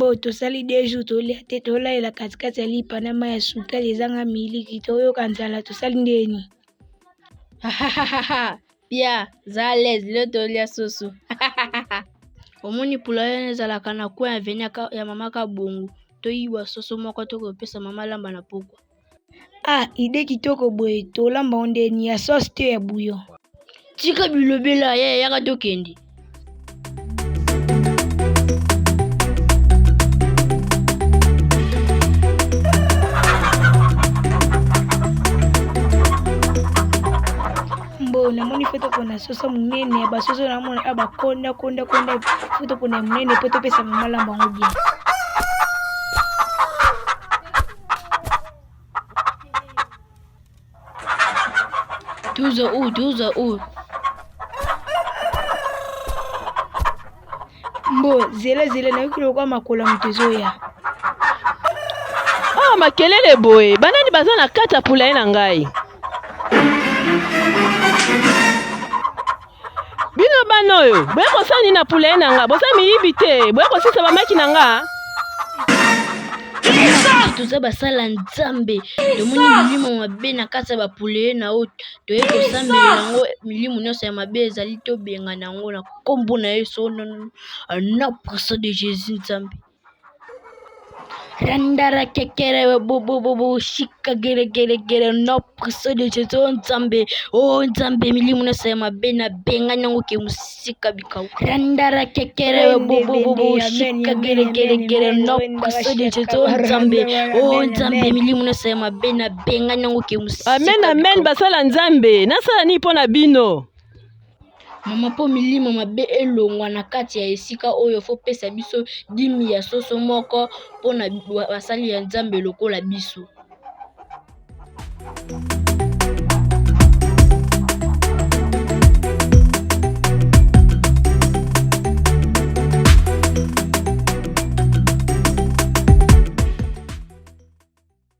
Mbo tosali deux jours tolia te tolalela katikati ya lipa na mai ya sukali ezanga miliki toyoka nzala tosali ndeni. Pia, za à l'aise lelo tolia soso. Omoni poulailler wana ezalaka na coin ya avenue ya mama Kabongo toyiba soso moko tokopesa mama alamba na pokwa. Ah idee kitoko boye tolamba ngo ndeni ya sauce to ya bouillon? Tika bilobela yaya yaka tokende. Mbo namoni foto pona soso monene ya basoso namona a bakonda konda konda foto pona ya monene po topesa mama lamba yango bien. Tuza u, tuza u. Mbo zela zela nayoki lokola makolo ya moto ezoya. Awa makelele boye, banani baza na kati ya poulailler na ngai? Bino bana oyo boye kosala nini na poulailler na nga? Boza miyibi te, boye kosisa bamaki na nga? Toza basala Nzambe, tomoni milimo mabe na kati ya bapoulailler na yo, toye kosambela yango, milimo nyonso ya mabe ezali tobengana yango na nkombo na Yesu, na puissance de Jesus Nzambe. Randara kekere bobobobo shika gere gere gere no puissance de Jesus oh Nzambe oh Nzambe milimo nyonso ya mabe na bengani yango ke mosika bikau randara kekere bobobobo shika gere gere gere no puissance de Jesus oh Nzambe oh Nzambe milimo nyonso ya mabe na bengani yango ke mosika Amen amen bikau basala Nzambe nasala nini mpo na bino? Mama po milimo mabe elongwa na kati ya esika oyo fo pesa biso dimi ya soso moko pona basali ya Nzambe lokola biso.